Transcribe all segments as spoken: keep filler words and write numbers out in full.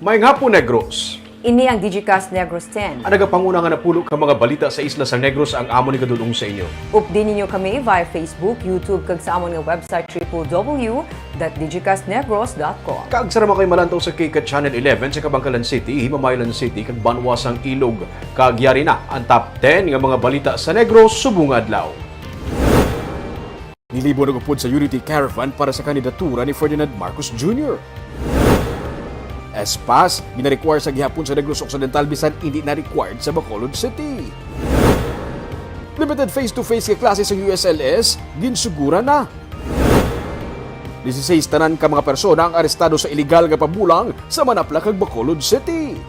Maayong hapon, Negros. Ini ang Digicast Negros ten. Ang nagapanguna nga napulo ka mga balita sa isla sa Negros ang amon igadul-ong sa inyo. Updi ninyo kami via Facebook, YouTube, kag sa amon nga website, triple W dot digicast negros dot com. Kag sa mga malantaw sa K C A T Channel eleven sa Kabankalan City, Himamaylan City, kag banwa sang Ilog. Kag yari na ang top ten nga mga balita sa Negros subong adlaw. Nilibon ang upod sa Unity Caravan para sa kandidatura ni Ferdinand Marcos Junior. S-Pass, gina-require sa gihapon sa Negros Occidental bisan indi na required sa Bacolod City. Limited face-to-face nga klase sa U S L S, ginsuguran na. Dieciséis tanan ka mga persona ang arestado sa iligal nga pabulang sa Manapla kag Bacolod City.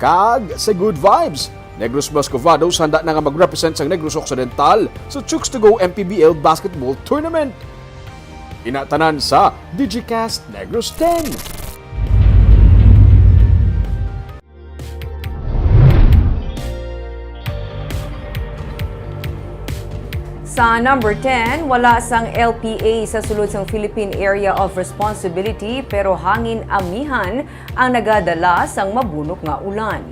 Kag sa Good Vibes, Negros Muscovados handa na nga mag-represent sang Negros Occidental sa Chooks to Go M P B L Basketball Tournament. Ina tanan sa Digicast Negros ten. Sa number ten, wala sang L P A sa sulod sang Philippine Area of Responsibility, pero hangin amihan ang nagadala sang mabunok nga ulan.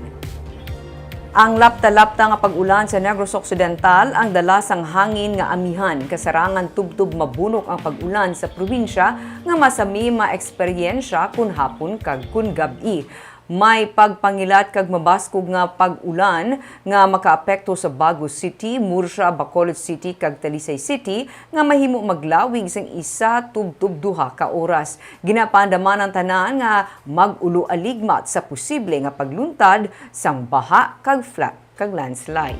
Ang lapta-lapta nga pag-ulan sa Negros Occidental ang dala sang hangin nga amihan, kasarangan tubtob mabunok ang pag-ulan sa probinsya nga masami maeksperiensya kon hapon kag kon gab-i. May pagpangilat kag mabaskog nga pag-ulan nga makaapekto sa Bago City, Murcia, Bacolod City, kag Talisay City nga mahimo maglawig sang isa tubtob duha ka oras. Ginapaandaman ang tanan nga mag-ulo aligmat sa posible nga pagluntad sang baha kag flood kag landslide.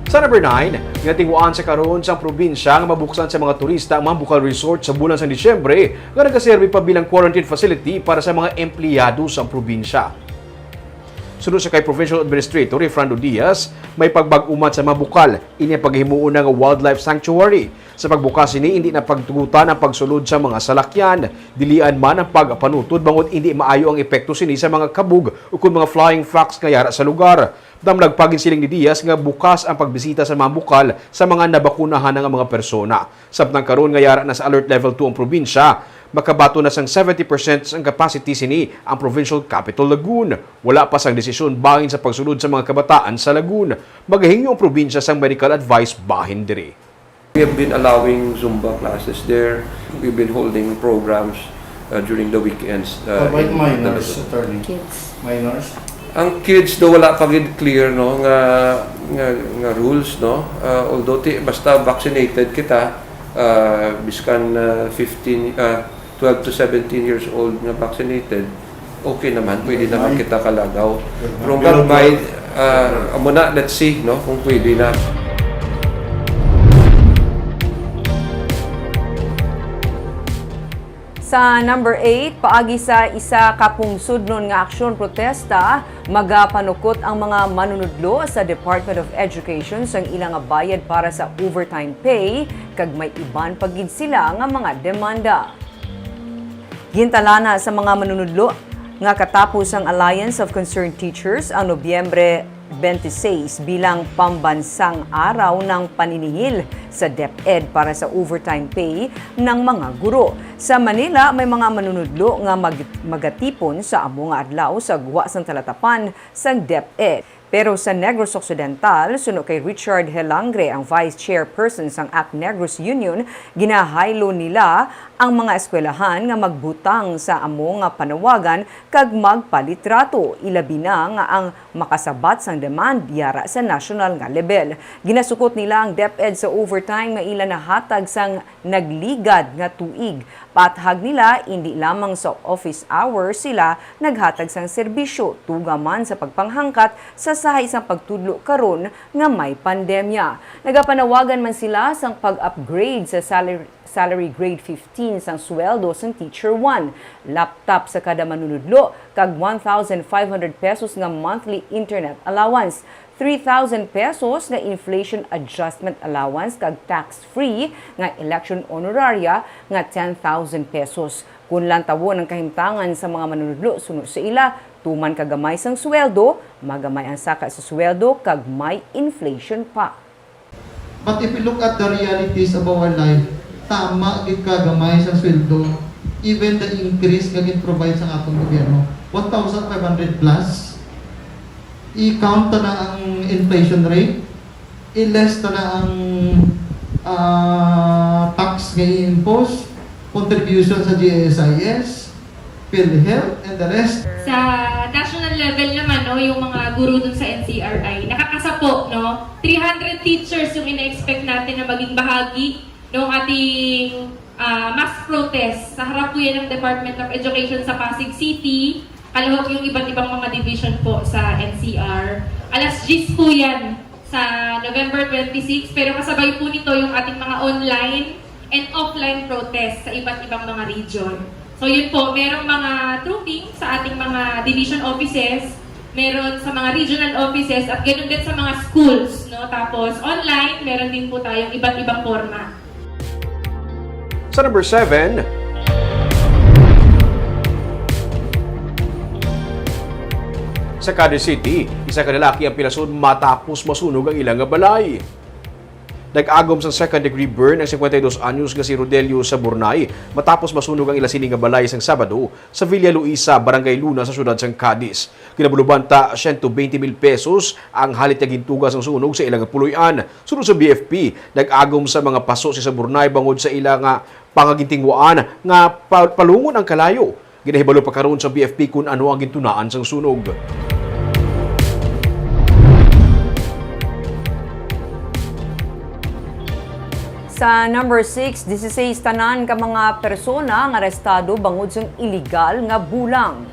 Sa number nine, ginatinguhaan sa karon sang probinsya nga mabuksan sa mga turista ang Mambukal Resort sa bulan sang Disyembre nga nagaserbi pa bilang quarantine facility para sa mga empleyado sang probinsya. Suno sa kay Provincial Administrator Efrando Diaz, may pagbag-o man sa Mambukal, ini ang paghimuon na nga wildlife sanctuary. Sa pagbukas sini, indi na pagtugutan ang pagsulod sa mga salakyan. Dilian man ang pagpanutod bangod indi maayo ang epekto sini sa mga kabug ukon mga flying fox nga yara sa lugar. Damlag pa, ginsiling ni Diaz nga bukas ang pagbisita sa Mambukal sa mga nabakunahan na nga mga persona. Samtang karon nga yara na sa Alert Level two ang probinsya, makabaton na sang seventy percent sang capacity sini ang Provincial Capital Lagoon. Wala pa sang desisyon bahin sa pagsulod sa mga kabataan sa Lagoon. Magahingyo ang probinsya sang medical advice bahin diri. We have been allowing Zumba classes there. We've been holding programs uh, during the weekends. Uh, About in minors, Talavera. Attorney. Kids. Minors. Ang kids daw wala pa gid clear, no, nga nga, nga rules, no. Uh, although ti, basta vaccinated kita, uh, biskan uh, fifteen, uh, twelve to seventeen years old nga vaccinated, okay naman, pwede naman kita kalagaw. Pero ang gagmay, ah, amo na, let's see, no, kung pwede na. Sa number eight, paagi sa isa ka pungsodnon nga aksyon protesta, magapanukot ang mga manunudlo sa Department of Education sang ila nga bayad para sa overtime pay, kag may iban pa gid sila nga mga demanda. Gintalana sa mga manunudlo nga katapos ang Alliance of Concerned Teachers ang Nobyembre twenty-six bilang pambansang araw ng paniningil sa DepEd para sa overtime pay ng mga guro. Sa Manila, may mga manunudlo nga mag- magatipon sa amo nga adlaw sa gwa sang talatapan sang DepEd. Pero sa Negros Occidental, suno kay Richard Helangre, ang Vice Chairperson sang Act Negros Union, ginahaylo nila ang mga eskwelahan nga magbutang sa amo nga panawagan kag magpalitrato, ilabi na nga ang makasabat sang demand yara sa nasyonal nga lebel. Ginasukot nila ang DepEd sa overtime nga ila nahatag sang nagligad nga tuig. Paathag nila, indi lamang sa office hours sila naghatag sang serbisyo, tuga man sa pagpanghangkat sa sahi sang pagtudlo karon nga may pandemya. Nagapanawagan man sila sang pag-upgrade sa salary, salary grade fifteen sang sweldo sang Teacher one, laptop sa kada manunudlo, kag one thousand five hundred pesos nga monthly internet allowance. Three thousand pesos nga inflation adjustment allowance kag tax-free nga election honoraria nga ten thousand pesos. Kon lantawon ang kahimtangan sa mga manunudlo suno sa ila, tuman ka gamay sang sweldo, magamay ang saka sa sweldo kag may inflation pa. But if we look at the realities of our life, tama gid ka gamay sa sweldo, even the increase nga gin-provide sa atong gobyerno, one thousand five hundred plus, i-count ta na ang inflation rate, i-less ta na ang, ah, tax nga i-impose, contribution sa G S I S, PhilHealth, and the rest. Sa national level naman, no, yung mga guro dun sa N C R I, nakakasa po, no? Three hundred teachers yung ina-expect natin na maging bahagi ng ating, ah, mass protest. Sa harap po yan ng Department of Education sa Pasig City, kalahok yung iba't ibang mga division po sa N C R. Alas diyes po yan sa November twenty-six, pero kasabay po nito yung ating mga online and offline protest sa iba't ibang mga region. So yun po, merong mga trooping sa ating mga division offices, meron sa mga regional offices, at ganun din sa mga schools, no? Tapos online, meron din po tayong iba't ibang format. Sa number seven, sa Cadiz City, isa ka lalaki ang pilason matapos masunog ang ila nga balay. Nag-agom sang second degree burn ang cincuenta y dos anyos nga si Rodelio Saburnay matapos masunog ang ila sini nga balay sang Sabado sa Villa Luisa, Barangay Luna sa siyudad sang Cadiz. Ginabaluban ta siyento bente mil pesos ang halit nga gintuga sang sunog sa ila nga puloy-an. Suno sa B F P, nag-agom sa mga paso si Saburnay bangod sa ila nga pangagintingwaan nga pa- palungon ang kalayo. Ginahibalo pa karon sa B F P kon ano ang gintunaan sang sunog. Sa number six, dieciséis tanan ka mga persona ang arestado bangod sang iligal nga bulang.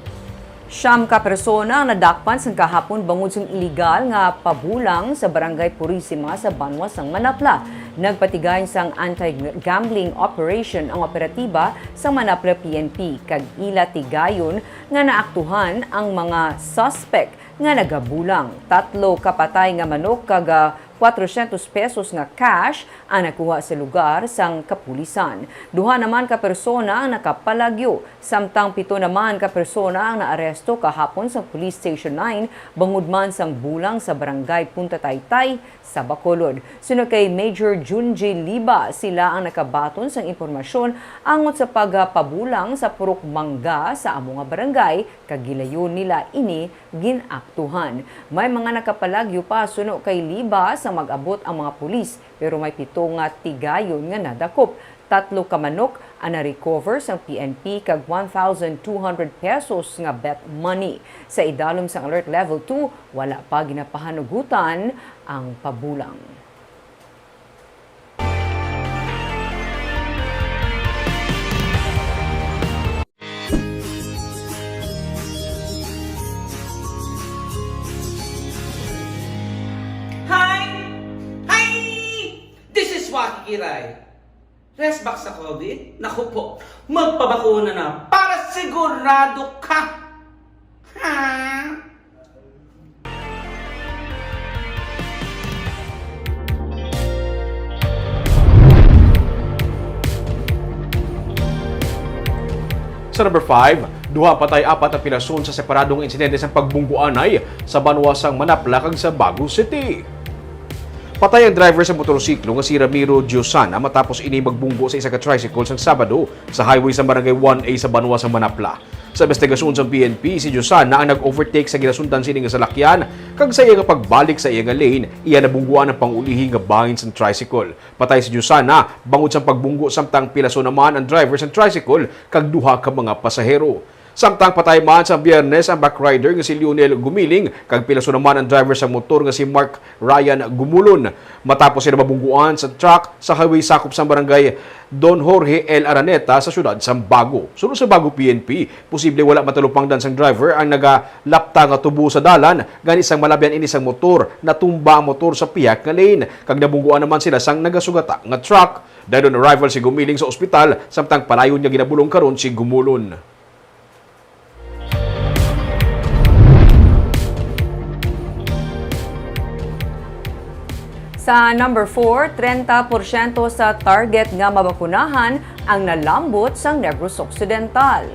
Siyam ka persona ang nadakpan sang kahapon bangod sang iligal nga pabulang sa Barangay Purisima sa banwa sang Manapla. Nagpatigay sang anti-gambling operation ang operatiba sang Manapla P N P, kag ila tigayon nga naaktuhan ang mga suspek nga nagabulang. Tatlo ka patay nga manok kag, ah, kwatrocientos pesos nga cash ang nakuha sa lugar sang kapulisan. Duha naman ka persona ang nakapalagyo, samtang pito naman ka persona ang naaresto kahapon sa Police Station nine bangod man sang bulang sa Barangay Punta Taytay sa Bacolod. Suno kay Major Junji Liba, sila ang nakabaton sang impormasyon angot sa pagpabulang sa purok mangga sa amo nga barangay, kag gilayon nila ini gin-aktuhan. May mga nakapalagyo pa suno kay Liba sa mag-abot ang mga pulis, pero may pito nga tigayon nga nadakop. Tatlo ka manok ang na-recover sang P N P kag one thousand two hundred pesos nga bet money. Sa idalom sang Alert Level two, wala pa ginapahanugutan ang pabulang. Hi! Hi! This is Waki Kiray. Rest back sa COVID? Naku po, magpabakuna na para sigurado ka! Ha? Sa number five, duha patay, apat ang pilason sa separado nga insidente sang pagbungguanay sa banwa sang Manapla kag sa Bago City. Patay ang driver sa motorsiklo nga si Ramiro Diosana matapos ini magbunggo sa isa ka tricycle sang Sabado sa highway sa Barangay one A sa banwa sang Manapla. Sa investigasyon sang P N P, si Diosana ang nag-overtake sa ginasundan sini nga salakyan, kag sa iya nga pagbalik sa iya nga lane, iya nabungguan ang pangulihi nga bahin sang tricycle. Patay si Diosana bangod sang pagbunggo, samtang pilason naman ang driver sang tricycle kag duha ka mga pasahero. Samtang patay man sa Biyernes ang backrider nga si Lionel Gumiling kag pilason naman ang driver sang motor nga si Mark Ryan Gumulon. Matapos sila mabungguan sa truck sa highway sakop sang barangay Don Jorge L. Araneta sa siyudad sang Bago. Suno sa Bago P N P, posible wala matalupangdan sang driver ang nagalapta nga tubo sa dalan, gani sang malabyan ini sang motor, natumba ang motor sa pihak nga lane, kag nabungguan naman sila sang nagasugata nga truck. Dayon arrival si Gumiling sa ospital, samtang palayon nga ginabulong karon si Gumulon. Sa number four, trenta porsyento sa target nga mabakunahan ang nalambot sang Negros Occidental.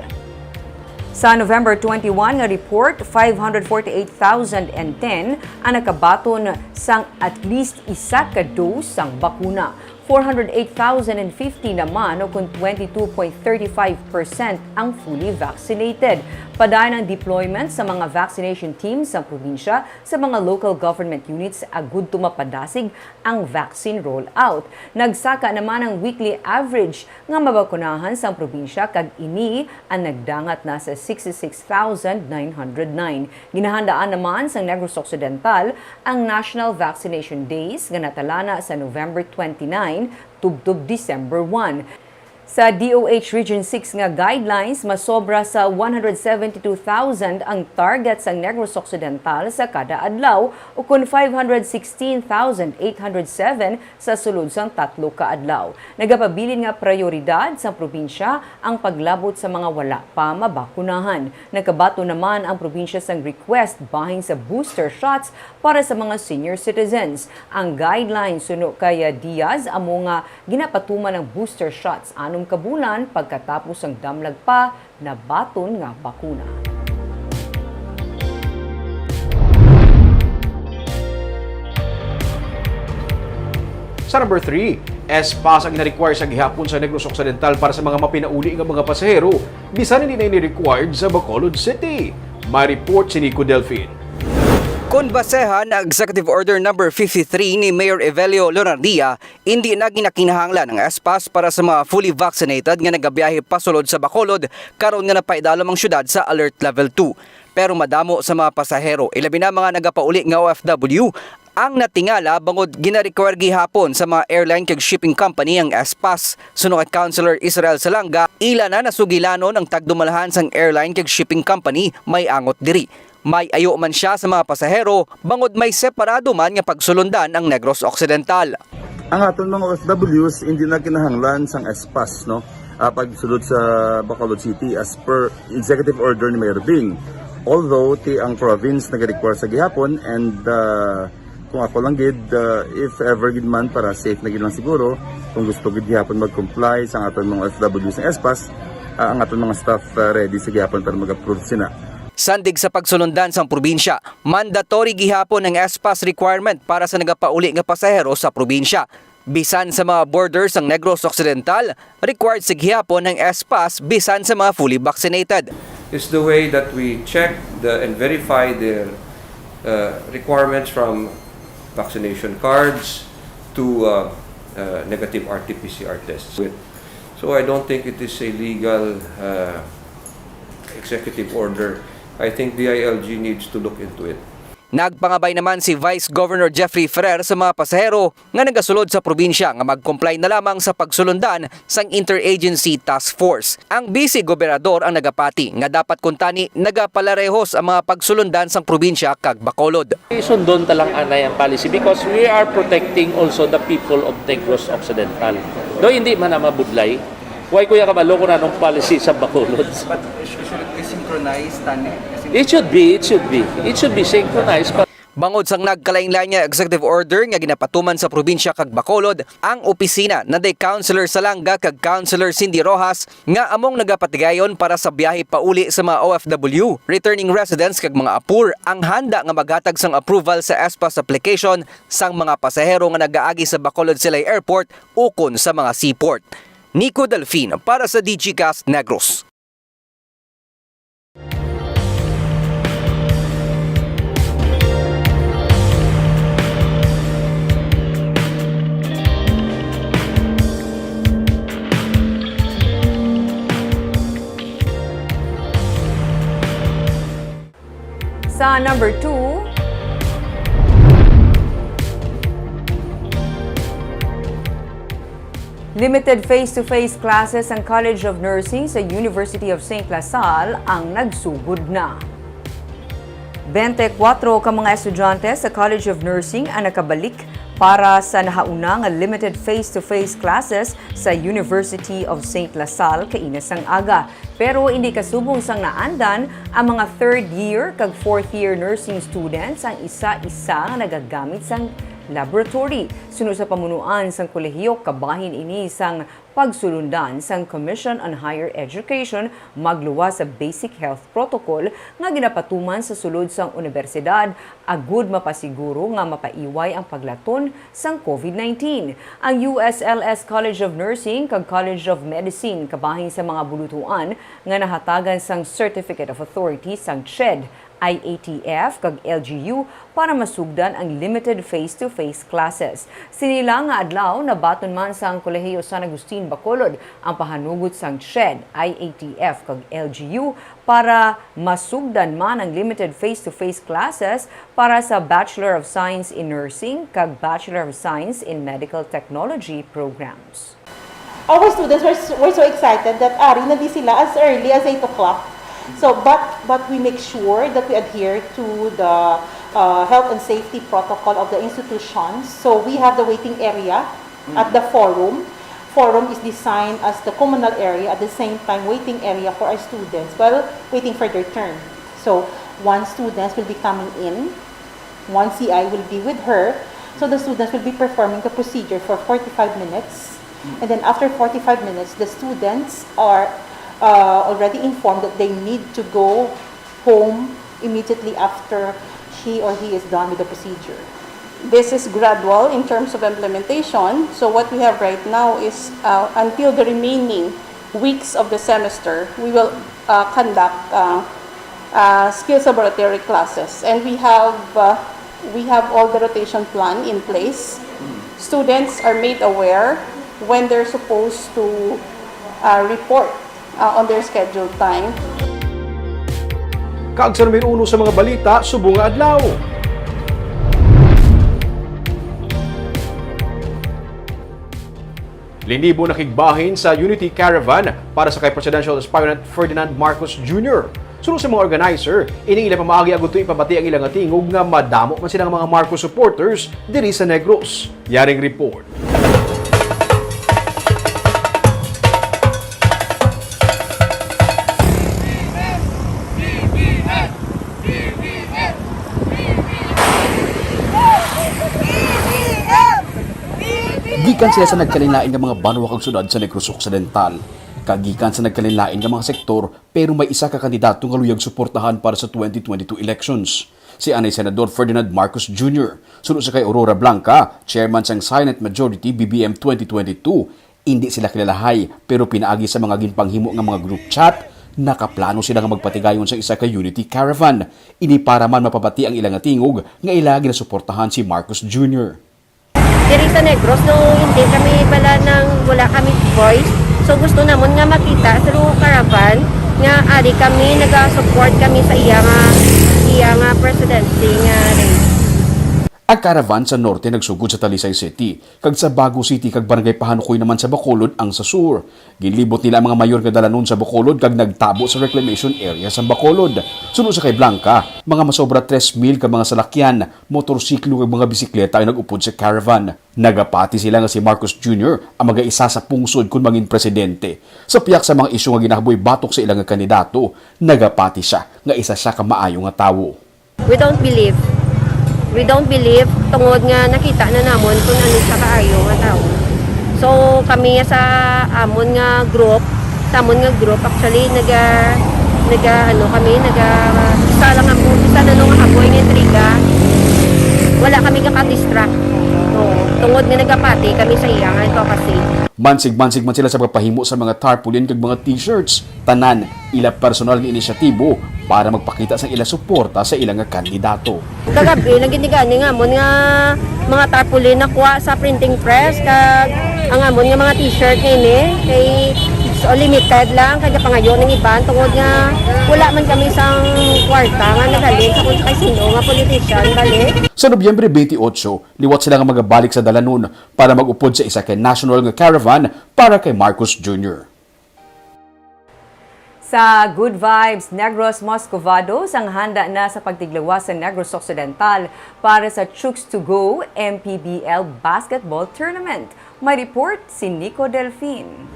Sa November twenty-one nga report, five hundred forty-eight thousand and ten ang nakabaton sang at least isa ka dose sang bakuna. Four hundred eight thousand and fifty naman, o kon twenty-two point thirty-five percent, ang fully vaccinated. Padayon ang deployment sa mga vaccination teams sa probinsya sa mga local government units agud to mapadasig ang vaccine rollout. Nagsaka naman ang weekly average nga mabakunahan sang probinsya, kag ini ang nagdangat na sa sixty-six thousand nine hundred nine. Ginahandaan naman sang Negros Occidental ang National Vaccination Days nga natalana sa November twenty-nine tubtob December one. Sa D O H Region six nga guidelines, masobra sa one hundred seventy-two thousand ang target sang Negros Occidental sa kada adlaw, ukon five hundred sixteen thousand eight hundred seven sa sulod sang tatlo ka adlaw. Nagapabilin nga prayoridad sang probinsya ang paglabot sa mga wala pa mabakunahan. Nakabaton naman ang probinsya sang request bahin sa booster shots para sa mga senior citizens. Ang guidelines suno kay Diaz amo nga ginapatuman ang booster shots anom ka bulan pagkatapos sang damlag pa nabaton nga bakuna. Sa number three, S-Pass ang gina-require sa gihapon sa Negros Occidental para sa mga mapinauli nga mga pasahero, bisan hindi na ini required sa Bacolod City. May report si Nico Delfin. Kon basehan ang Executive Order Number fifty-three ni Mayor Evelio Leonardia, indi na ginakinahanglan ang S-Pass para sa mga fully vaccinated nga nagabiyahe pasulod sa Bacolod karon nga napaidalom ang syudad sa Alert Level two. Pero madamo sa mga pasahero, ilabi na mga nagapauli nga O F W, ang natingala bangod gina-require gihapon sa mga airline kag shipping company ang S-Pass. Suno kay Councilor Israel Salanga, ila na nasugilanon ang tagdumalahan sang airline kag shipping company may angot diri. May ayo man siya sa mga pasahero bangod may separado man nga pagsulundan ang Negros Occidental. Ang aton mga O F Ws hindi na kinahanglan sang S-Pass, no? Ah, pagsulod sa Bacolod City as per executive order ni Mayor Bing. Although ti ang province nag-require sa gihapon and ah, kung ako lang gid, ah, if ever gid man, para safe na gid lang siguro, kung gusto gid gihapon mag-comply sa aton mga O F Ws sa S-Pass, ah, ang aton mga staff ah, ready sa gihapon para mag-approve sina. Sandig sa pagsulundan sang probinsya, mandatory gihapon ang S-Pass requirement para sa nagapauli nga pasahero sa probinsya. Bisan sa mga border sang Negros Occidental, required sa gihapon ang S-Pass bisan sa mga fully vaccinated. Is the way that we check the, and verify their uh, requirements from vaccination cards to uh, uh, negative R T P C R tests. So I don't think it is a legal uh, executive order. I think D I L G needs to look into it. Nagpangabay naman si Vice Governor Jeffrey Ferrer sa mga pasahero nga nagasulod sa probinsya nga mag-comply na lamang sa pagsulundan sang Interagency Task Force. Ang Vice Gobernador ang nagapati nga dapat kuntani nagapalarehos ang mga pagsulundan sang probinsya kag Bacolod. Isundon ta lang anay ang policy because we are protecting also the people of Negros Occidental. Do hindi man na mabudlay. Why, Kuya Kabalo, kung anong policy sa Bacolod? But should it be synchronized, Tani? It should be, it should be. It should be synchronized. But Bangod sang nagkalainlain nga executive order nga ginapatuman sa probinsya kag Bacolod, ang opisina na day Councilor Salanga kag Councilor Cindy Rojas nga among nagapatigayon para sa biyahe pauli sa mga O F W, returning residents kag mga apur ang handa nga maghatag sang approval sa S-Pass application sang mga pasahero nga nagaagi sa Bacolod Silay Airport ukon sa mga seaport. Nico Delfin para sa Digicast Negros. Sa number two, limited face-to-face classes ang College of Nursing sa University of Saint La Salle ang nagsugod na. Bente kuwatro ka mga estudyante sa College of Nursing ang nakabalik para sa nahauna nga limited face-to-face classes sa University of Saint La Salle kaina sang aga. Pero indi kasubong sang naandan, ang mga third year kag fourth year nursing students ang isa-isa nga nagagamit sang laboratory. Suno sa pamunuan sang kolehiyo, kabahin ini sang pagsulundan sang Commission on Higher Education magluwas sa basic health protocol nga ginapatuman sa sulod sang unibersidad agud mapasiguro nga mapaiway ang paglaton sang covid nineteen. Ang U S L S College of Nursing kag College of Medicine kabahin sa mga bulutuan nga nahatagan sang Certificate of Authority sang CHED, I A T F, kag L G U para masugdan ang limited face-to-face classes. Sini lang nga adlaw, nabaton man sang Kolehiyo San Agustin Bacolod ang pahanugot sang CHED, I A T F, kag L G U para masugdan man ang limited face-to-face classes para sa Bachelor of Science in Nursing kag Bachelor of Science in Medical Technology programs. Our students were, s- were so excited that ari na di sila as early as eight o'clock. So, but but we make sure that we adhere to the uh, health and safety protocol of the institutions. So we have the waiting area at the forum. Forum is designed as the communal area, at the same time waiting area for our students while waiting for their turn. So one students will be coming in, one C I will be with her. So the students will be performing the procedure for forty-five minutes. And then after forty-five minutes, the students are uh, already informed that they need to go home immediately after she or he is done with the procedure. This is gradual in terms of implementation. So what we have right now is uh, until the remaining weeks of the semester, we will uh, conduct uh, uh, skills laboratory classes. And we have, uh, we have all the rotation plan in place. Students are made aware when they're supposed to uh, report uh, on their scheduled time. Kag sa numero uno sa mga balita subong nga adlaw. Linibo nakigbahin sa Unity Caravan para sa kay presidential aspirant Ferdinand Marcos Junior. Suno sa mga organizer, ining ila pamaagi agud to ipabati ang ila nga tingog nga madamo man sila nga mga Marcos supporters diri sa Negros. Yaring report. Gikan sila sa nagkalainlain nga mga banwa kag syudad sa Negros Occidental, kag gikan sa nagkalainlain nga mga sektor, pero may isa ka kandidato nga luyag suportahan para sa twenty twenty-two elections, si anay Senador Ferdinand Marcos Junior. Suno sa kay Aurora Blanca, chairman sang Silent Majority B B M twenty twenty-two, indi sila kilalahay, pero pinaagi sa mga ginpanghimo nga mga group chat, nakaplano sila nga magpatigayon sang isa ka Unity Caravan. Ini para man mapabati ang ila nga tingog nga ila ginasuportahan si Marcos Junior. Diri sa Negros, no, hindi kami bala nang wala kami voice. So gusto namon nga makita through Caravan nga ari kami, naga-support kami sa iya nga, iya nga presidency nga race. Ang Caravan sa norte nagsugod sa Talisay City, kag sa Bago City kag Barangay Pahanukoy naman sa Bacolod ang sa sur. Ginlibot nila ang mga mayor nga dalanon sa Bacolod kag nagtabo sa reclamation area sa Bacolod. Suno sa kay Blanca, mga masobra tres mil ka mga salakyan, motorsiklo kag mga bisikleta ang nag-upod sa Caravan. Nagapati sila nga si Marcos Junior ang magaisa sa pungsod kon mangin presidente. Sa pihak sa mga isyu nga ginahaboy batok sa ila nga kandidato, nagapati sia nga isa sia ka maayo nga tawo. We don't believe. We don't believe tungod nga nakita na namon kung ano siya kaayo nga tawo. So kami sa amon nga group, sa amon nga group actually naga naga ano kami naga isa lang ako isa na nung haboy nga intriga. Wala kami gaka-distract. Oo. Tungod nga nagapati kami sa iya nga ito kasi. Mansig-mansig man sila sa pagpahimo sa mga tarpaulin kag mga t-shirts. Tanan, ila personal nga inisyatibo para magpakita sang ila suporta sa ila nga kandidato. Kagab-i, nagin-, gani nga amon nga mga tarpaulin nakuha sa printing press, kag ang amon nga mga t-shirt nga ini kay so limited lang, kay gapangayo ning iban tungod nga wala man kami sang kwarta nga naghalin sa kung kay sino nga politician bali. Sa Nobyembre twenty-eight, liwat sila nga magabalik sa dalanon para mag-upod sa isa ka national nga caravan para kay Marcos Junior. Sa Good Vibes Negros Moscovados ang handa na sa pagtiglawas sa Negros Occidental para sa Chooks to Go M P B L Basketball Tournament. May report si Nico Delfin.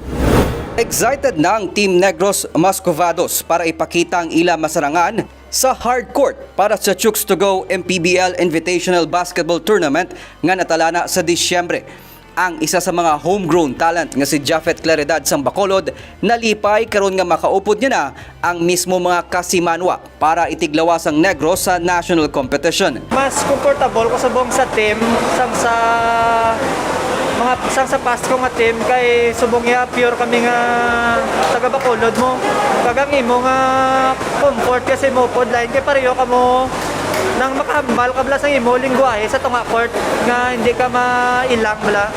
Excited na ang Team Negros Moscovados para ipakita ang ila masarangan sa hard court para sa Chooks to Go M P B L Invitational Basketball Tournament nga natalana sa Disyembre. Ang isa sa mga homegrown talent nga si Japhet Claridad sang Bacolod nalipay karon nga makaupod niya na ang mismo mga kasimanwa para itiglawas ang Negros sa national competition. Mas comfortable ko subong sa team sang sa mga sang sa past ko nga team kay subong ya pure kami nga taga Bacolod mo. Kag ang imo nga comfort kasi mo pod line kay pareho kamo nang makahambal ka bala sa imo lingwahe sa tunga court nga hindi ka mailang bala.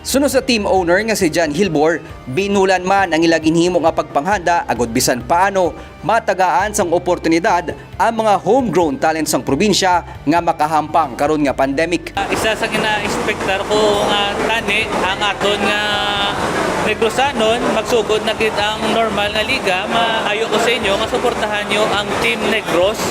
Suno sa team owner nga si John Hilbor, binulan man ang ila ginhimo nga pagpanghanda agud bisan paano matagaan sang oportunidad ang mga homegrown talent sang probinsya nga makahampang karon nga pandemic. Ah, isa sa gina-expectar ko nga tani ang aton nga Negrosanon, magsugod na gid ang normal nga liga. Maayo ko sa inyo nga suportahan nyo ang Team Negros,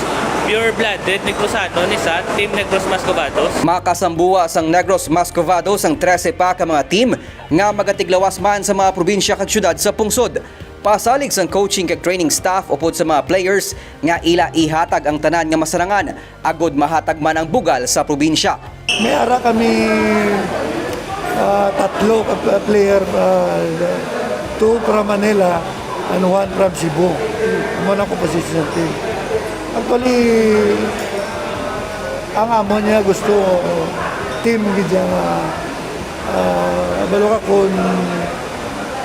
pure-blooded Negrosanon, isa, Team Negros Mascovados. Makasambuwa sang Negros Mascovados ang trese pa ka mga team nga magatiglawas man sa mga probinsya kag syudad sa pungsod. Pasalig sang coaching kag training staff upod sa mga players nga ila ihatag ang tanan nga masarangan agud mahatag man ang bugal sa probinsya. May ara kami, ah, tatlo ka pl-, player, ah, two from Manila and one from Cebu. Amo na ang composition sa team. Actually, ang amo niya gusto team gid siya nga, ah, balo ka kung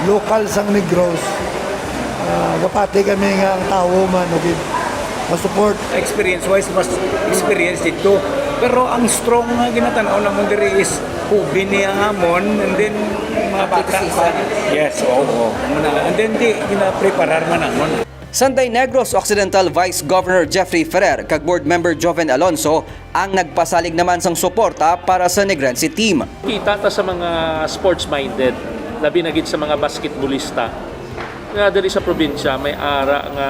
local sang Negros, ah, mapati kami nga ang tawo man, okay, ma-support. Experience-wise, mas experience dito. Pero ang strong nga ginatanaw namon diri is hubin niya hamon, and then mga bata pa. Yes, oo, oo. Muna, and then di, ginapreparar man namon. Sanday Negros Occidental Vice Governor Jeffrey Ferrer kag Board Member Joven Alonso ang nagpasalig naman sang suporta para sa Negrense team. Kita ta sa mga sports-minded, labi na gid sa mga basketballista, nga diri sa probinsya may ara nga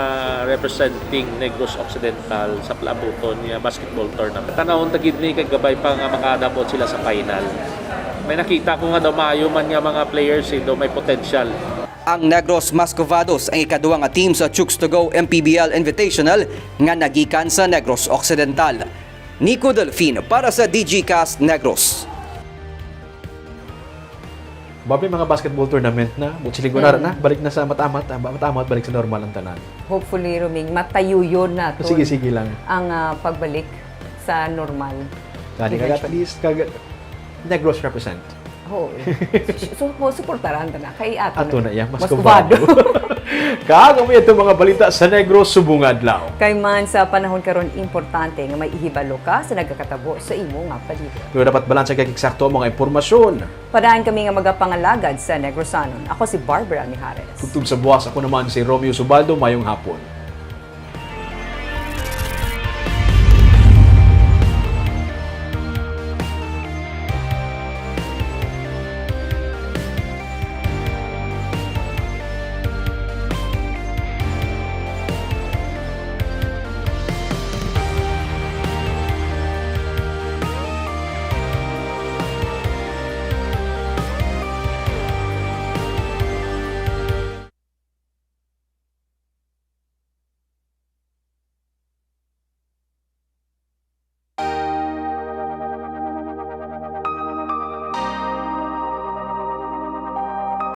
representing Negros Occidental sa palabuton nga basketball tournament. Tanawon ta gid ni kay gabay pa nga makadabot sila sa final. May nakita ko nga daw maayo man nga mga players, eh, daw may potential. Ang Negros Mascovados ang ikaduha nga team sa Chooks to Go M P B L Invitational nga nagikan sa Negros Occidental. Nico Delfin para sa D G Cast Negros. Babi, mga basketball tournament na, buot siling ko na, Mm. na, balik na sa matamat, ah, matamat, balik sa normal ang tanan. Hopefully, Roming, matayuyon na to Sige, sige lang. ang, ah, pagbalik sa normal. Gani, kag at Eventually. least, kag Negros represent. Oo. So, so, suportaran ta na kay ato Ato na. na, yeah, mas Mas kubado. kubado. Kag amo ito mga balita sa Negros subong adlaw. Kay man sa panahon karon, importante nga may ihibalo ka sa nagakatabo sa imo nga paligid. Pero dapat balanse kag eksakto ang mga impormasyon. Padaan kami nga magapangalagad sa Negrosanon. Ako si Barbara Mijares. Tubtob sa buwas, ako naman si Romeo Subaldo. Mayong hapon.